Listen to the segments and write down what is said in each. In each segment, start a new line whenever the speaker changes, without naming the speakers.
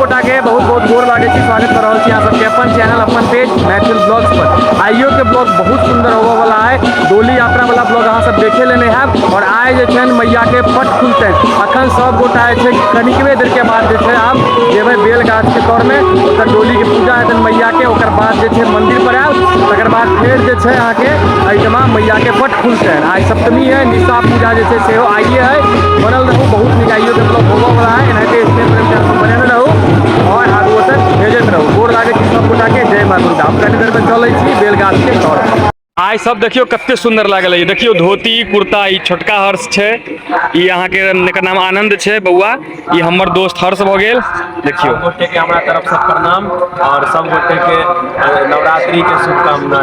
गोटा के बहुत बहुत गोर लागै छी, स्वागत कर रहल छी अहाँ सबके अपन चैनल अपन पेज मैथिल ब्लॉग्स पर। आइयो के ब्लॉग बहुत सुंदर होबऽ वाला है। डोली यात्रा वाला ब्लॉग अहाँ सब देखे लेने हैब और आइ जे छै मैया के पट खुलतै। अखन सब गोटा जे छै कनिकबे देर के बाद जे छै आब जेबै बेल गाछ के तर में, ओतऽ डोली के पूजा हेतनि मैया के, ओकर बाद जे छै मंदिर पर आयब, तकर बाद फेर जे छै अहाँके एहिठमा मैया के पट खुलतनि। आइ सप्तमी है, निशा पूजा जे छै सेहो आइए है। बनल रहू, बहुत नीक आइयो के ब्लॉग होबऽ वाला है। एनाहिते स्नेह प्रेम चैनल पर बनेने रहू और आगू तक भेजैत रहू। गोर लागै छी सब गोटा के, जय माँ दुर्गा। हम कनि देर में चलै छी बेलगाछ के तर। आइ सब देखियो कते सुंदर लागल है। देखियो धोती कुर्ता, ई छोटका हर्ष छै, ई अहाँके एकर नाम आनंद छै बौआ, ई हमर दोस्त हर्ष भऽ गेल। देखियो
सब गोटे के हमरा तरफ से प्रणाम और सब गोटे के नवरात्रि के शुभकामना।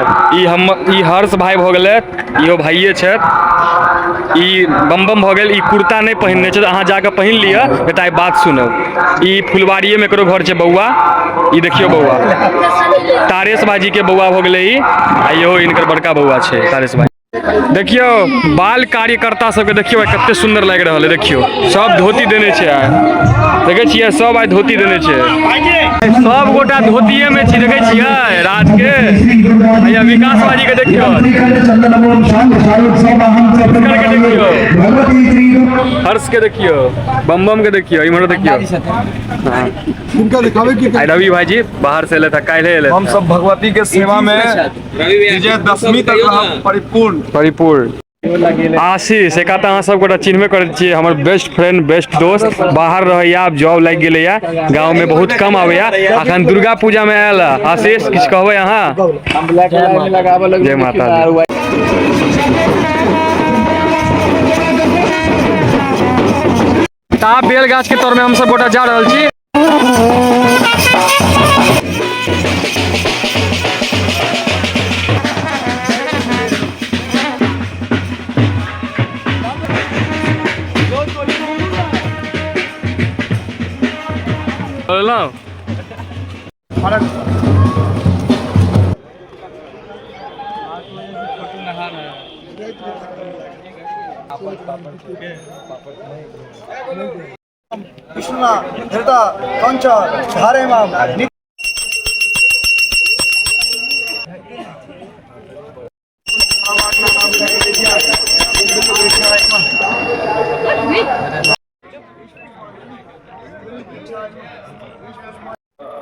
ई हर्ष भाई भऽ गेलै, इहो भाइये छथि। ई बम बम भऽ गेल। ई कुर्ता नहि पहिनने छै, अहाँ जाकऽ पहिन लिअ, नहि तऽ आइ बात सुनब। ई फुलवाड़िएमे एकरो घर छै बौआ। ई देखियौ बौआ तारेश भाईजी के बौआ भऽ गेलै ई, आ इहो हिनकर बड़का बौआ छै तारेश भाई। देखियौ बाल कार्यकर्ता सबके देखियौ आइ कते सुन्दर लागि रहल है। देखियौ सब धोती देने छै आइ, देखै छियै सब आइ धोती देने छै, सब गोटा धोतिये में छी। देखै छियै राज के भैया विकास बाजी के देखियौ, के देखियौ, हर्ष के देखियौ, बम बम के देखियौ, इम्हर देखियौ। आइ रवि भाईजी बाहर से एलथि, काल्हि एलथि।
हम सब भगवती के सेवा में विजयदशमी तक रहब परिपूर्ण
परिपूर्ण। आशीष एक तऽ अहाँ सब गोटा चिन्हबे करै छियै, हमर बेस्ट फ्रेंड बेस्ट दोस्त, बाहर रहैया, आब जॉब लागि गेलैया, गाँव में बहुत कम आबैया, अखन दुर्गा पूजा में आयल। आशीष किछु कहबै अहाँ? जय माता दी। तऽ आब बेल गाछ के तर में हम सब गोटा जा रहल छी। बोललहुँ
कृष्णा धृता कंच धारे माम।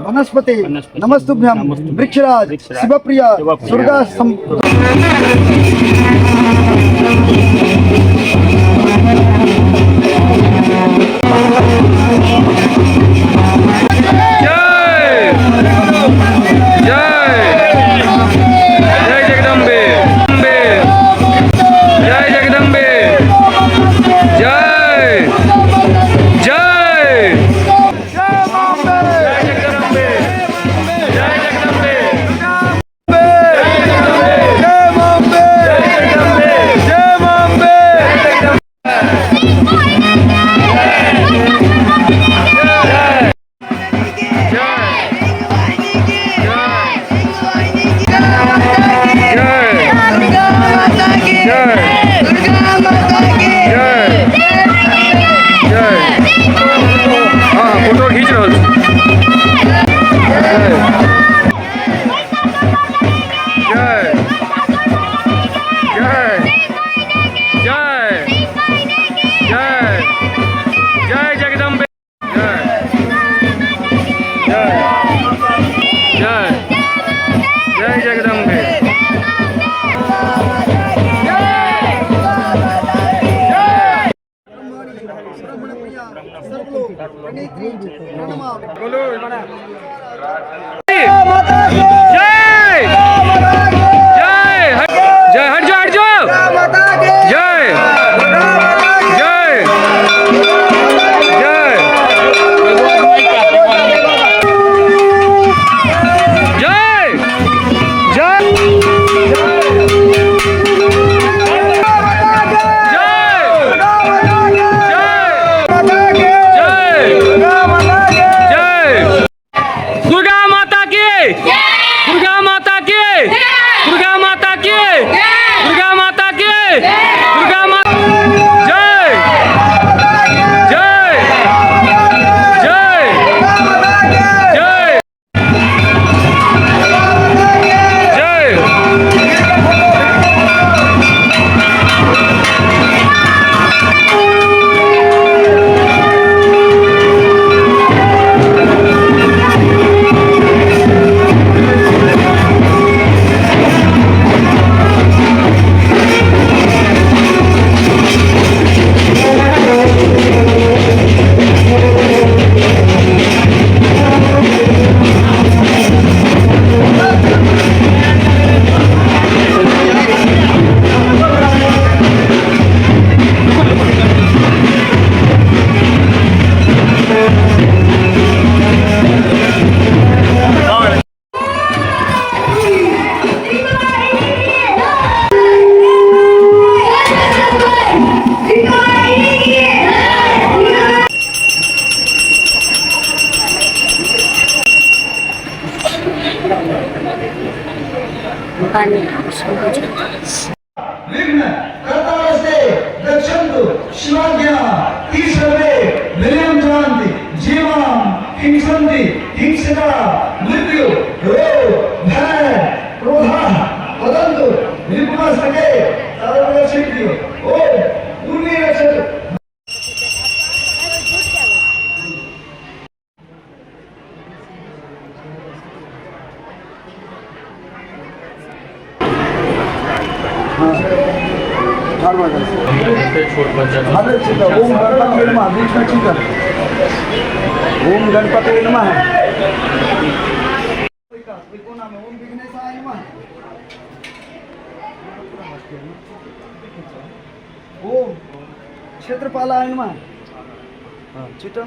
वनस्पति नमस्तुभ्यं वृक्षराज शिवप्रिया दुर्गा।
जय जय जय जगदम्बे अम्बे, जय जगदम्बे, जय जय जय जगदम्बे, जय जगदम्बे,
जय मां अम्बे, जय मां अम्बे।
जय जय जय जय। हाँ फोटो खींच रहल छी। जय जय जय जय जय जगदम्बे, जय जय जय जय जगदम्बे। जय जय जय, हट जाओ हट जाओ, जय जय जय जय जय जय जय जय दुर्गा माता
हुनका नहि बुझल।
विघ्न कर्तारस्ते गच्छन्तु शिवाज्ञा तीसर्वे विलयं जानन्ति जीवां हिंसन्ति हिंसका मृत्यु रोग भय क्रोधाः वदन्तु रिपुमस्तके सर्वरक्षित्यो ओम उर्वी रक्षतु।
ओम गणपति नमः, बीच में ठीक है। ओम गणपति नमः।
ओम विघ्नेशाय नमः। ओम क्षेत्रपालाय नमः। चित्र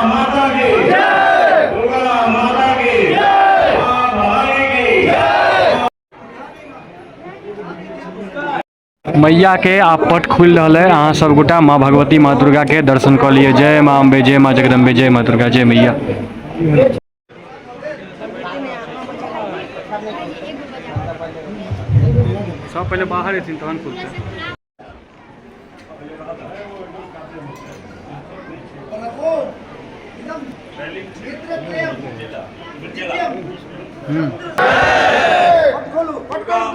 माता की जय, दुर्गा माता की जय, मां भवानी की।
मैया के आब पट खुलि रहल है। अहाँ सब गोटा माँ भगवती माँ दुर्गा के दर्शन कऽ लिअ। जय माँ अम्बे, जय माँ जगदम्बे, जय माँ दुर्गा, जय मैया। सब पहिले बाहर एथिन तहन खुलतै।
ओम इदम नेत्रत्रयं दिव्यं। पट खोलू, पट खोलू।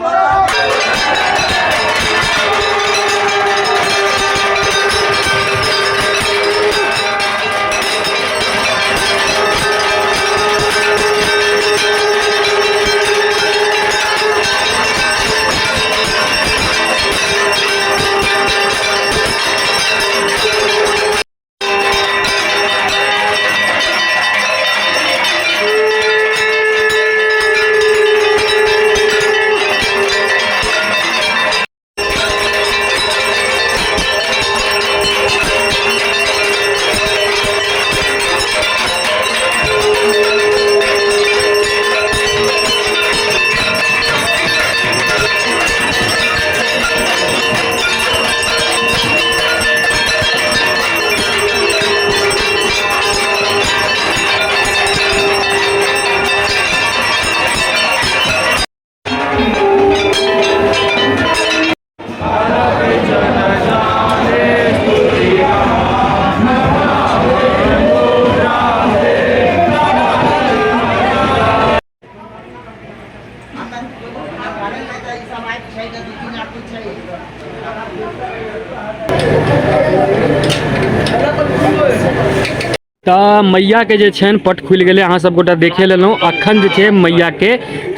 तऽ मैया के जे छनि पट खुलि गेलै, अहाँ सब गोटा देखे लेलहुँ। अखन जे छै मैया के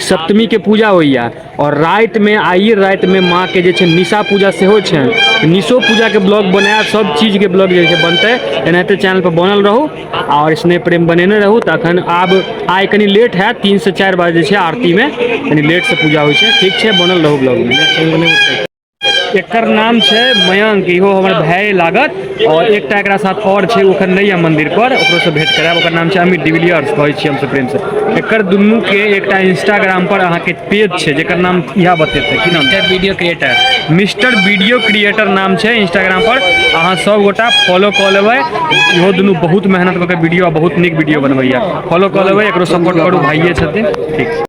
सप्तमी के पूजा होइया और रातिमे, आइए रातिमे माँ के जे छै निशा पूजा सेहो छनि। निशो पूजा के ब्लॉग बनायब, सब चीज के ब्लॉग जे छै बनतै। एनाहिते चैनल पर बनल रहू और स्नेह प्रेम बनेने रहू। तऽ अखन आब आइ कनि लेट हैत, 3 से 4 बजे जे छै आरतीमे कनि लेटसँ पूजा होइ छै। ठीक छै, बनल रहू ब्लॉगमे। एकर नाम छै मयंक, इहो हमर भाय लागत और एकटा एकरा साथ और छै, ओ एखन नहि यऽ मंदिर पर, ओकरो से भेंट करायब। ओकर नाम छै अमित डिविलियर्स, कहै छियै हमसब प्रेम से। एकर दुनू के एकटा इंस्टाग्राम पर अहाँके पेज छै जेकर नाम इएह बतेतै, की नाम?
Mister video creator.
Mister video creator नाम छै इंस्टाग्राम पर, अहाँ सब गोटा फॉलो कऽ लेबै। इहो दुनू बहुत मेहनत कऽ के वीडियो, बहुत नीक वीडियो बनबैया। फॉलो कऽ लेबै, एकरो सपोर्ट करू, भाइये छथिन। ठीक छै।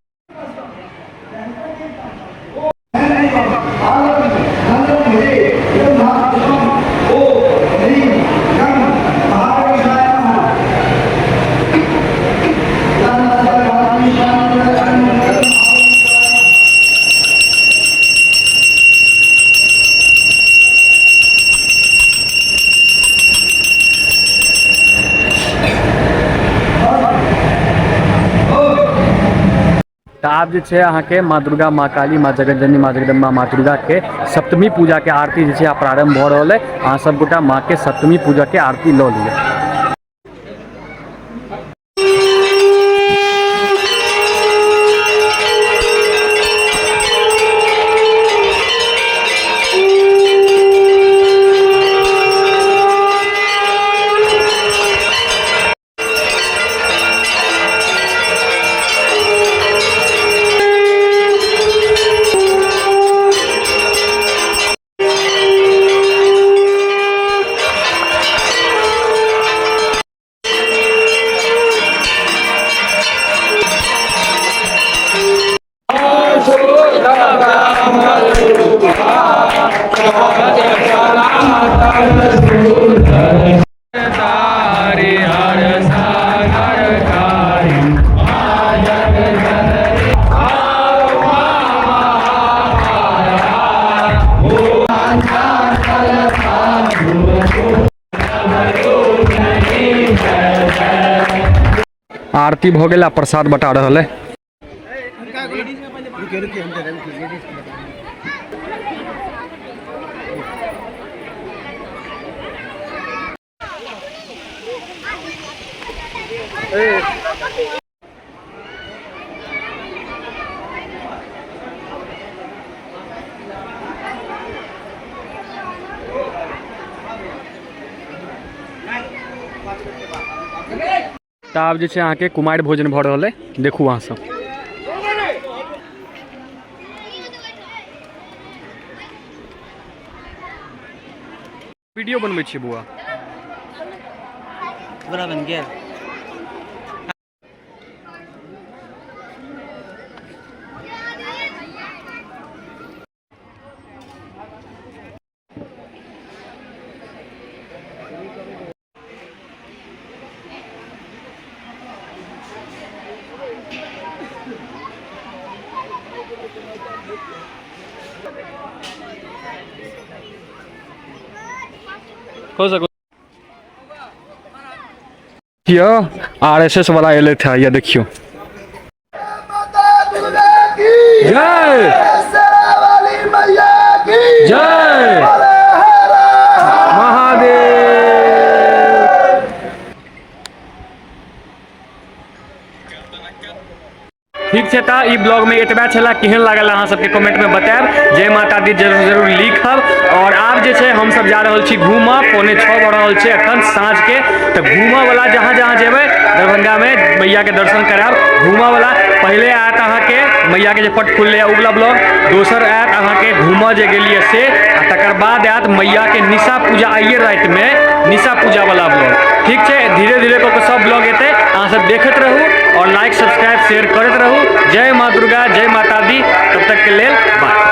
तऽ आब जे छै अहाँके माँ दुर्गा, माँ काली, माँ जगतजननी, माँ जगदम्बा, माँ दुर्गा के सप्तमी पूजा के आरती जे छै आब प्रारंभ भऽ रहल अइ। अहाँ सब गोटा माँ के सप्तमी पूजा के आरती लऽ लिअ। आरती भऽ गेल आ प्रसाद बटा रहल है। तऽ आब जे छै अहाँके कुमारि भोजन भऽ रहल अइ, देखू अहाँ सब। वीडियो बनबै छियै बौआ।
पूरा बन गया।
हो सको यौ आरएसएस वाला एलथि है, ये देखियौ। जय जय महादेव। ठीक छै, तऽ ई ब्लॉग में एतबा छला। केहन लागल अहाँ सबके कमेंट में बतायब। जय माता दी जरूर जरूर लिखब। और आब जे छै हम सब जा रहल छी घूमऽ, 5:45 भऽ रहल छै अखन साँझ के। तऽ घूमऽ वाला जहाँ जहाँ जेबै दरभंगा में मैया के दर्शन करायब। घूमऽ वाला पहिले आयत अहाँके मैया के जे पट खुललै उ वाला ब्लॉग, दोसर आयत अहाँके घूमऽ जे गेलियै से, आ तकर बाद आयत मैया के निशा पूजा आइए राति में निशा पूजा वाला ब्लॉग। ठीक छै, धीरे धीरे कऽ के सब ब्लॉग एतै, अहाँ सब देखैत रहू और लाइक सब्सक्राइब शेयर करैत रहू। जय माँ दुर्गा, जय माता दी। तब तक के लेल बाय।